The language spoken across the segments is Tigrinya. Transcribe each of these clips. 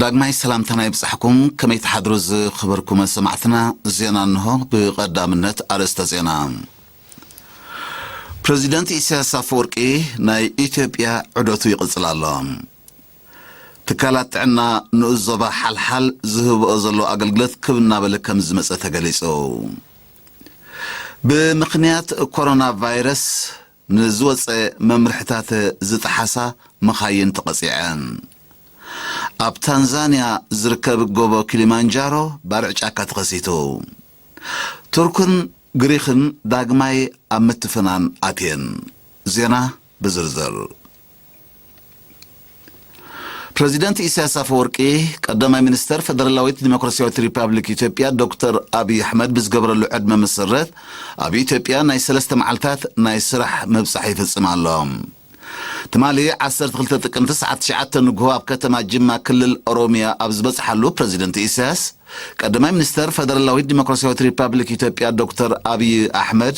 ዳግማይ ሰላምታና ይብጻሕኩም። ከመይ ትሓድሩ ዝኸበርኩም ሰማዕትና? ዜና እንሆ። ብቐዳምነት ኣርእስተ ዜና። ፕረዚደንት ኢሳያስ ኣፈወርቂ ናይ ኢትዮጵያ ዑደቱ ይቕጽል ኣሎ። ትካላት ጥዕና ንኡስ ዞባ ሓልሓል ዝህብኦ ዘሎ ኣገልግሎት ክብ እናበለ ከም ዝመጸ ተገሊጹ። ብምኽንያት ኮሮና ቫይረስ ንዝወጸ መምርሕታት ዝጠሓሳ መኻይን ተቐጺዐን። ኣብ ታንዛንያ ዝርከብ ጎቦ ኪሊማንጃሮ ባርዕ ጫካ ተኸሲቱ። ቱርክን ግሪኽን ዳግማይ ኣብ ምትፍናን ኣትየን። ዜና ብዝርዝር። ፕረዚደንት ኢሳያስ ኣፈወርቂ ቀዳማይ ሚኒስተር ፈደራላዊት ዲሞክራሲያዊት ሪፓብሊክ ኢትዮጵያ ዶክተር ኣብይ ኣሕመድ ብዝገበረሉ ዕድመ መሰረት ኣብ ኢትዮጵያ ናይ ሰለስተ መዓልታት ናይ ስራሕ ምብጻሕ ይፍጽም ኣሎ። ትማሊ ዓሰርተ ክልተ ጥቅምቲ ሰዓት ትሽዓተ ንግሆ ኣብ ከተማ ጅማ ክልል ኦሮሚያ ኣብ ዝበጽሓሉ ፕረዚደንት ኢሳያስ ቀዳማይ ሚኒስተር ፈደራላዊት ዲሞክራሲያዊት ሪፓብሊክ ኢትዮጵያ ዶክተር ኣብይ ኣሕመድ፣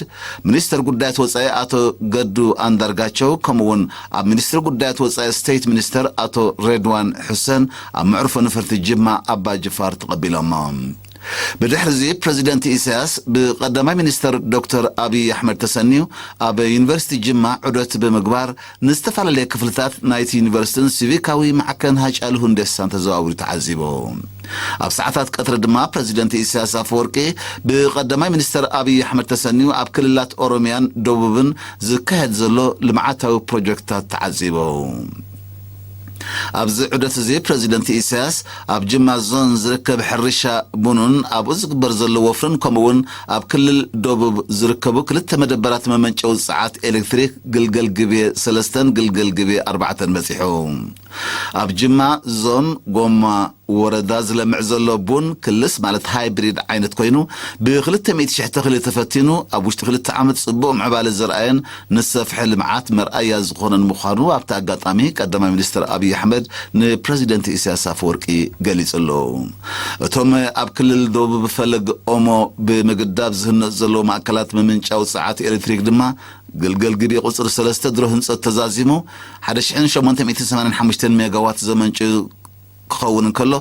ሚኒስተር ጉዳያት ወጻኢ ኣቶ ገዱ ኣንዳርጋቸው ከምኡውን ኣብ ሚኒስትሪ ጉዳያት ወጻኢ ስቴት ሚኒስተር ኣቶ ሬድዋን ሑሰን ኣብ መዕርፎ ነፈርቲ ጅማ ኣባ ጅፋር ተቐቢሎሞ። ብድሕሪ እዚ ፕረዚደንት ኢሳያስ ብቀዳማይ ሚኒስተር ዶክተር ኣብይ ኣሕመድ ተሰንዩ ኣብ ዩኒቨርሲቲ ጅማ ዑደት ብምግባር ንዝተፈላለየ ክፍልታት ናይቲ ዩኒቨርሲቲን ሲቪካዊ ማዕከን ሃጫሉ ሁንዴሳን ተዘዋዊሩ ተዓዚቡ። ኣብ ሰዓታት ቀትሪ ድማ ፕረዚደንት ኢሳያስ ኣፈወርቂ ብቀዳማይ ሚኒስተር ኣብይ ኣሕመድ ተሰንዩ ኣብ ክልላት ኦሮሚያን ደቡብን ዝካየድ ዘሎ ልምዓታዊ ፕሮጀክትታት ተዓዚቡ። ኣብዚ ዑደት እዚ ፕረዚደንት ኢሳያስ ኣብ ጅማ ዞን ዝርከብ ሕርሻ ቡኑን ኣብኡ ዝግበር ዘሎ ወፍርን ከምኡውን ኣብ ክልል ደቡብ ዝርከቡ ክልተ መደበራት መመንጨዊ ጸዓት ኤሌክትሪክ ግልገል ግቤ ሰለስተን ግልገል ግቤ ኣርባዕተን በጺሑ። ኣብ ጅማ ዞን ጎማ ወረዳ ዝለምዕ ዘሎ ቡን ክልስ ማለት ሃይብሪድ ዓይነት ኮይኑ ብክልተ ሚእቲ ሺሕ ተኽሊ ተፈቲኑ ኣብ ውሽጢ ክልተ ዓመት ጽቡቕ ምዕባለ ዘርኣየን ንሰፍሒ ልምዓት መርኣያ ዝኾነን ምዃኑ ኣብቲ ኣጋጣሚ ቀዳማይ ሚኒስትር ኣብይ ኣሕመድ ንፕረዚደንት ኢሳያስ ኣፈወርቂ ገሊጹ ኣሎ። እቶም ኣብ ክልል ደቡብ ፈለግ ኦሞ ብምግዳብ ዝህነጽ ዘለዉ ማእከላት ምምንጫው ጸዓት ኤሌክትሪክ ድማ ግልገል ግቤ ቁጽሪ ሰለስተ ድሮ ህንጸት ተዛዚሙ ሓደ ሽሕን ሸሞንተ ሚእትን ሰማንያን ሓሙሽተን ሜጋዋት ዘመንጭ ክኸውን እንከሎ፣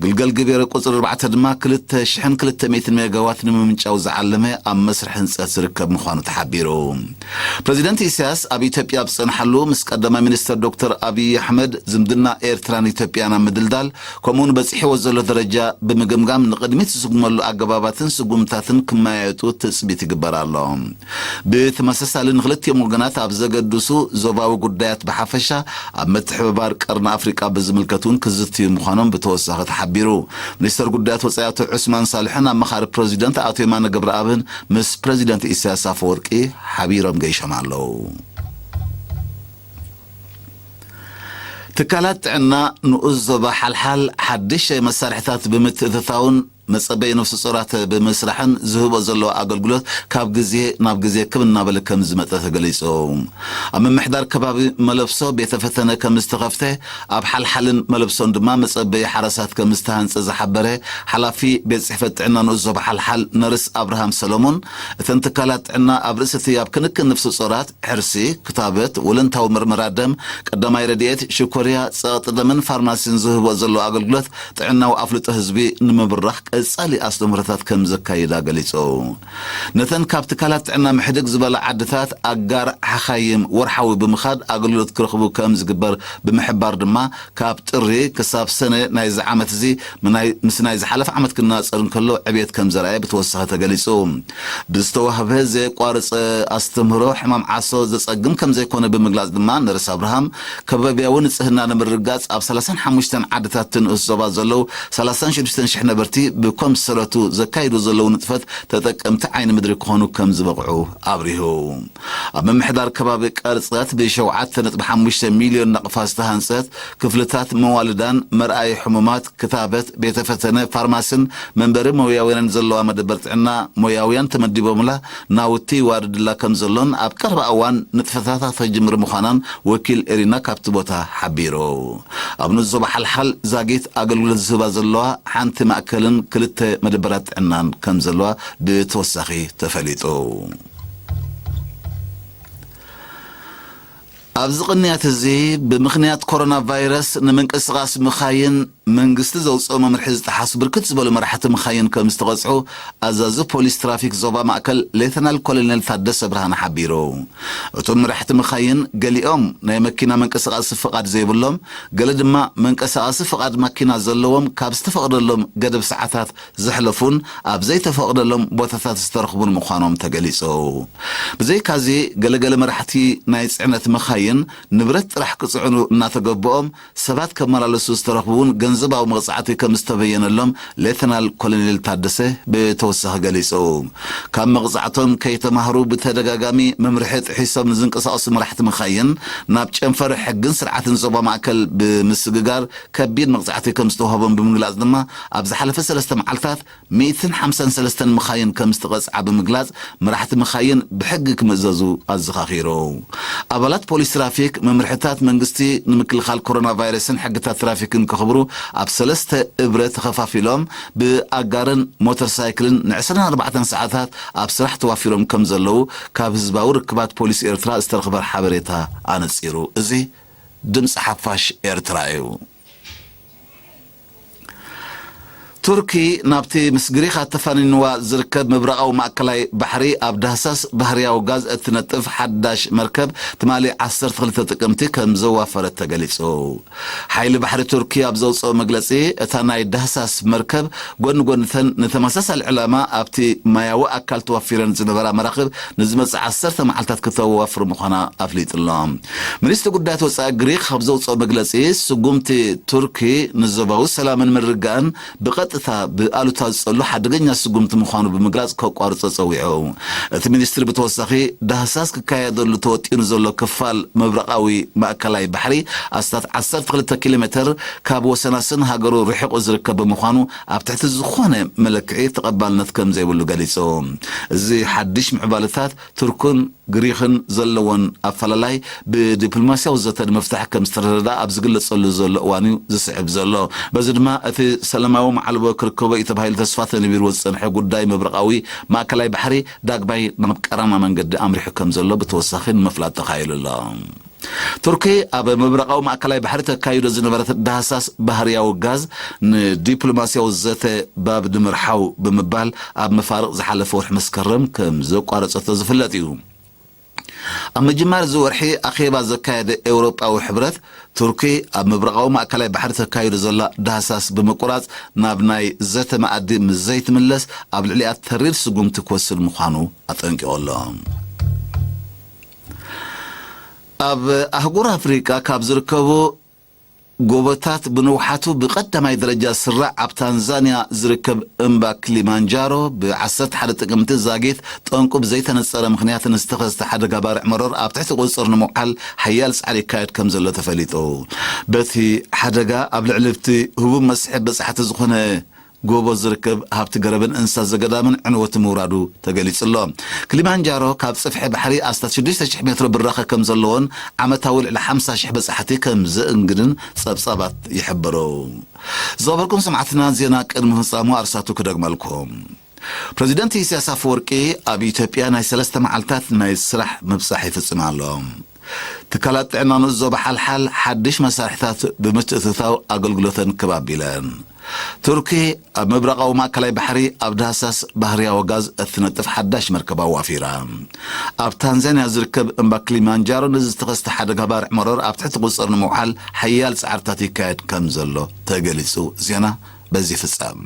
ግልገል ግቤ ቁጽሪ ኣርባዕተ ድማ ክልተ ሽሕን ክልተ ሚእትን ሜጋዋት ንምምንጫው ዝዓለመ ኣብ መስርሕ ህንጸት ዝርከብ ምዃኑ ተሓቢሩ። ፕረዚደንት ኢሳያስ ኣብ ኢትዮጵያ ኣብ ዝጸንሓሉ ምስ ቀዳማይ ሚኒስተር ዶክተር ኣብይ ኣሕመድ ዝምድና ኤርትራን ኢትዮጵያን ኣብ ምድልዳል ከምኡውን በጺሕዎ ዘሎ ደረጃ ብምግምጋም ንቕድሚት ዝስጉመሉ ኣገባባትን ስጉምታትን ክመያየጡ ትጽቢት ይግበር ኣሎ። ብተመሳሳሊ ንክልቲኦም ወገናት ኣብ ዘገድሱ ዞባዊ ጉዳያት ብሓፈሻ ኣብ ምትሕብባር ቀርኒ ኣፍሪቃ ብዝምልከት እውን ክዝትዩ ምዃኖም ብተወሳኺ ተሓቢሩ። ሚኒስተር ጉዳያት ወጻኢ ኣቶ ዑስማን ሳልሕን ኣማኻሪ ፕረዚደንት ኣቶ የማነ ገብረኣብን ምስ ፕረዚደንት ኢሳያስ ኣፈወርቂ ሓቢሮም ገይሾም ኣለዉ። ትካላት ጥዕና ንኡስ ዞባ ሓልሓል ሓድሽ መሳርሕታት ብምትእትታውን መጸበይ ነፍሲ ጾራት ብምስራሕን ዝህቦ ዘለዎ ኣገልግሎት ካብ ግዜ ናብ ግዜ ክብ እናበለ ከም ዝመጸ ተገሊጹ። ኣብ ምምሕዳር ከባቢ መለብሶ ቤተ ፈተነ ከም ዝተኸፍተ ኣብ ሓልሓልን መለብሶን ድማ መጸበይ ሓራሳት ከም ዝተሃንጸ ዝሓበረ ሓላፊ ቤት ጽሕፈት ጥዕና ንኡስ ዞባ ሓልሓል ነርስ ኣብርሃም ሰሎሞን እተን ትካላት ጥዕና ኣብ ርእሲ እቲ ኣብ ክንክን ነፍሲ ጾራት ሕርሲ፣ ክታበት፣ ወለንታዊ ምርመራ ደም፣ ቀዳማይ ረድኤት፣ ሽኮርያ፣ ጸቕጢ ደምን ፋርማሲን ዝህቦ ዘሎ ኣገልግሎት ጥዕናዊ ኣፍልጦ ህዝቢ ንምብራኽ ቀጻሊ ኣስተምህሮታት ከም ዘካይዳ ገሊጹ። ነተን ካብ ትካላት ጥዕና ምሕድግ ዝበላ ዓድታት ኣጋር ሓኻይም ወርሓዊ ብምኻድ ኣገልግሎት ክረኽቡ ከም ዝግበር ብምሕባር ድማ ካብ ጥሪ ክሳብ ሰነ ናይዚ ዓመት እዚ ምናይ-፣ ምስ ናይ ዝሓለፈ ዓመት ክነጻጸር እንከሎ ዕብየት ከም ዘርኣየ ብተወሳኺ ተገሊጹ። ብዝተዋህበ ዘየቋረጸ ኣስተምህሮ ሕማም ዓሶ ዘጸግም ከም ዘይኮነ ብምግላጽ ድማ ነርስ ኣብርሃም ከባቢያዊ ንጽህና ንምርግጋጽ ኣብ ሰላሳን ሓሙሽተን ዓድታት ንኡስ ዞባ ዘለዉ ሰላሳን ሽዱሽተን ሽሕ ነበርቲ ብኮምሰለቱ ዘካይዱ ዘለዉ ንጥፈት ተጠቀምቲ ዓይኒ ምድሪ ክኾኑ ከም ዝበቕዑ ኣብሪሁ። ኣብ ምምሕዳር ከባቢ ቀርጸት ብሸውዓተ ነጥቢ ሓሙሽተ ሚልዮን ናቕፋ ዝተሃንጸት ክፍልታት መዋልዳን መርኣይ ሕሙማት፣ ክታበት፣ ቤተ ፈተነ፣ ፋርማስን መንበሪ ሞያውያንን ዘለዋ መደበር ጥዕና ሞያውያን ተመዲቦምላ ናውቲ ይዋርድላ ከም ዘሎን ኣብ ቀረባ እዋን ንጥፈታታ ተጅምር ምዃናን ወኪል ኤሪና ካብቲ ቦታ ሓቢሩ። ኣብ ንኡስ ዞባ ሓልሓል ዛጊት ኣገልግሎት ዝህባ ዘለዋ ሓንቲ ማእከልን ክልተ መደበራት ጥዕናን ከም ዘለዋ ብተወሳኺ ተፈሊጡ። ኣብዚ ቅንያት እዚ፣ ብምኽንያት ኮሮና ቫይረስ ንምንቅስቓስ መኻይን መንግስቲ ዘውፅኦ መምርሒ ዝጠሓሱ ብርክት ዝበሉ መራሕቲ መኻይን ከም ዝተቐፅዑ ኣዛዚ ፖሊስ ትራፊክ ዞባ ማእከል ሌተናል ኮሎኔል ታደሰ ብርሃነ ሓቢሩ። እቶም መራሕቲ መኻይን ገሊኦም ናይ መኪና መንቀሳቐሲ ፍቓድ ዘይብሎም፣ ገለ ድማ መንቀሳቐሲ ፍቓድ ማኪና ዘለዎም ካብ ዝተፈቕደሎም ገደብ ሰዓታት ዘሕለፉን ኣብ ዘይተፈቕደሎም ቦታታት ዝተረኽቡን ምዃኖም ተገሊጹ። ብዘይካዚ፣ ገለገለ መራሕቲ ናይ ጽዕነት መኻይን ንብረት ጥራሕ ክጽዕኑ እናተገበኦም ሰባት ከመላለሱ ዝተረኽቡ እውን ገንዘባዊ መቕጻዕቲ ከም ዝተበየነሎም ሌተናል ኮሎኔል ታደሰ ብተወሳኺ ገሊጹ። ካብ መቕጻዕቶም ከይተማህሩ ብተደጋጋሚ መምርሒ ጥሒሶም ንዝንቀሳቐሱ መራሕቲ መኻይን ናብ ጨንፈር ሕግን ስርዓትን ዞባ ማእከል ብምስግጋር ከቢድ መቕጻዕቲ ከም ዝተዋህቦም ብምግላጽ ድማ፣ ኣብ ዝሓለፈ ሰለስተ መዓልታት ሚእትን ሓምሳን ሰለስተን መኻይን ከም ዝተቐጽዓ ብምግላጽ፣ መራሕቲ መኻይን ብሕጊ ክምእዘዙ ኣዘኻኺሩ። ኣባላት ፖሊስ ትራፊክ መምርሕታት መንግስቲ ንምክልኻል ኮሮና ቫይረስን ሕግታት ትራፊክን ከኽብሩ ኣብ ሰለስተ እብረ ተኸፋፊሎም ብኣጋርን ሞተር ሳይክልን ንዕስራን ኣርባዕተን ሰዓታት ኣብ ስራሕ ተዋፊሮም ከም ዘለዉ ካብ ህዝባዊ ርክባት ፖሊስ ኤርትራ ዝተረኽበ ሓበሬታ ኣነጺሩ። እዚ ድምፂ ሓፋሽ ኤርትራ እዩ። ቱርኪ ናብቲ ምስ ግሪኽ ኣተፋኒንዋ ዝርከብ ምብራቓዊ ማእከላይ ባሕሪ ኣብ ዳህሳስ ባህርያዊ ጋዝ እትነጥፍ ሓዳሽ መርከብ ትማሊ ዓሰርተ ክልተ ጥቅምቲ ከም ዘዋፈረት ተገሊጹ። ሓይሊ ባሕሪ ቱርኪ ኣብ ዘውጽኦ መግለጺ፣ እታ ናይ ዳህሳስ መርከብ ጎኒ ጎኒተን ንተመሳሳሊ ዕላማ ኣብቲ ማያዊ ኣካል ተዋፊረን ዝነበራ መራኽብ ንዝመጽእ ዓሰርተ መዓልታት ክተዋፍር ምዃና ኣፍሊጡ ኣሎ። ሚኒስትሪ ጉዳያት ወጻኢ ግሪኽ ኣብ ዘውጽኦ መግለጺ፣ ስጉምቲ ቱርኪ ንዞባዊ ሰላምን ምርግጋእን ብቐጥታ ብኣሉታ ዝጸሉ ሓደገኛ ስጉምቲ ምዃኑ ብምግላጽ ከቋርጾ ጸዊዑ። እቲ ሚኒስትሪ ብተወሳኺ፣ ዳህሳስ ክካየደሉ ተወጢኑ ዘሎ ክፋል ምብራቓዊ ማእከላይ ባሕሪ ኣስታት ዓሰርተ ክልተ ኪሎ ሜተር ካብ ወሰናስን ሃገሩ ርሒቑ ዝርከብ ብምዃኑ፣ ኣብ ትሕቲ ዝኾነ መለክዒ ተቐባልነት ከም ዘይብሉ ገሊጹ። እዚ ሓድሽ ምዕባለታት ቱርክን ግሪኽን ዘለወን ኣፈላላይ ብዲፕሎማስያዊ ዘተ ንምፍታሕ ከም ዝተረዳዳ ኣብ ዝግለጸሉ ዘሎ እዋን እዩ ዝስዕብ ዘሎ። በዚ ድማ እቲ ሰላማዊ መዓልቦ ክርከቦ እዩ ተባሂሉ ተስፋ ተነቢርዎ ዝጸንሐ ጉዳይ ምብራቓዊ ማእከላይ ባሕሪ ዳግማይ ናብ ቀራና መንገዲ ኣምሪሑ ከም ዘሎ ብተወሳኺ ንምፍላጥ ተኻኢሉ ኣሎ። ቱርኪ ኣብ ምብራቓዊ ማእከላይ ባሕሪ ተካይዶ ዝነበረት ዳህሳስ ባህርያዊ ጋዝ ንዲፕሎማስያዊ ዘተ ባብ ንምርሓው ብምባል ኣብ መፋርቕ ዝሓለፈ ወርሒ መስከረም ከም ዘቋረጸቶ ዝፍለጥ እዩ። ኣብ ምጅማር እዚ ወርሒ ኣኼባ ዘካየደ ኤውሮጳዊ ሕብረት፣ ቱርኪ ኣብ ምብራቓዊ ማእከላይ ባሕሪ ተካይዶ ዘላ ዳህሳስ ብምቁራጽ ናብ ናይ ዘተ መኣዲ ምስ ዘይትምለስ ኣብ ልዕሊኣ ተሪር ስጉምቲ ክወስድ ምዃኑ ኣጠንቂቑ ኣሎ። ኣብ ኣህጉር ኣፍሪቃ ካብ ዝርከቡ ጎቦታት ብንውሓቱ ብቐዳማይ ደረጃ ዝስራዕ ኣብ ታንዛንያ ዝርከብ እምባ ክሊማንጃሮ ብ ዓሰርተ ሓደ ጥቅምቲ ዛጊት ጠንቁ ብዘይተነጸረ ምኽንያት ንዝተኸስተ ሓደጋ ባርዕ መሮር ኣብ ትሕቲ ቁጽጽር ንምውዓል ሓያል ጻዕሪ ይካየድ ከም ዘሎ ተፈሊጡ። በቲ ሓደጋ ኣብ ልዕሊ እቲ ህቡብ መስሕብ በጻሕቲ ዝኾነ ጎቦ ዝርከብ ሃብቲ ገረብን እንስሳ ዘገዳምን ዕንወት ምውራዱ ተገሊጹ ኣሎ። ክሊማንጃሮ ካብ ጽፍሒ ባሕሪ ኣስታት ሽዱሽተ ሽሕ ሜትሮ ብራኸ ከም ዘለዎን ዓመታዊ ልዕሊ ሓምሳ ሽሕ በጻሕቲ ከም ዘእንግድን ጸብጻባት ይሕብሩ። ዝኸበርኩም ሰማዕትና፣ ዜና ቅድሚ ምፍጻሙ ኣርሳቱ ክደግመልኩም። ፕረዚደንት ኢሳያስ ኣፈወርቂ ኣብ ኢትዮጵያ ናይ ሰለስተ መዓልታት ናይ ስራሕ ምብጻሕ ይፍጽም ኣሎ። ትካላት ጥዕና ንኡስ ዞባ ሓልሓል ሓድሽ መሳርሕታት ብምትእትታው ኣገልግሎተን ክብ ኣቢለን። ቱርኪ ኣብ ምብራቓዊ ማእከላይ ባሕሪ ኣብ ዳህሳስ ባህርያዊ ጋዝ እትነጥፍ ሓዳሽ መርከብ ኣዋፊራ። ኣብ ታንዛንያ ዝርከብ እምባ ክሊማንጃሮ ንዝተኸስተ ሓደጋ ባርዕ መሮር ኣብ ትሕቲ ቁጽጽር ንምውዓል ሓያል ጻዕርታት ይካየድ ከም ዘሎ ተገሊጹ። ዜና በዚ ይፍጸም።